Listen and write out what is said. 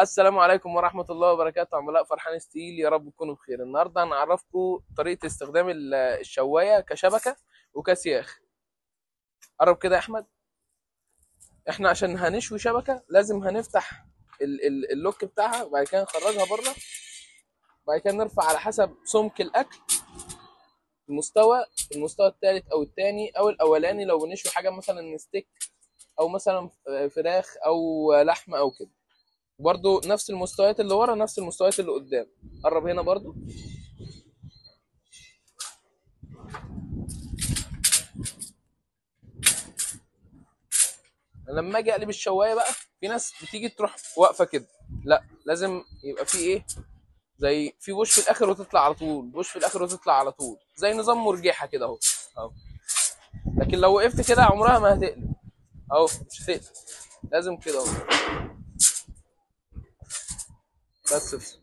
السلام عليكم ورحمة الله وبركاته. عملاء فرحان ستيل، يا رب تكونوا بخير. النهاردة هنعرفكم طريقة استخدام الشواية كشبكة وكسياخ. قرب كده يا أحمد. احنا عشان هنشوي شبكة لازم هنفتح اللوك بتاعها، وبعد كده نخرجها بره، وبعد كده نرفع على حسب سمك الأكل المستوى الثالث أو الثاني أو الأولاني، لو بنشوي حاجة مثلا ستيك أو مثلا فراخ أو لحمة أو كده. برضو نفس المستويات اللي ورا نفس المستويات اللي قدام. قرب هنا برضو. لما اجي اقلب الشوايه بقى، في ناس بتيجي تروح واقفة كده، لا لازم يبقى في ايه، زي في بوش في الاخر وتطلع على طول، بوش في الاخر وتطلع على طول، زي نظام مرجحه كده اهو اهو. لكن لو وقفت كده عمرها ما هتقلب اهو، مش هتقلب، لازم كده اهو. بس.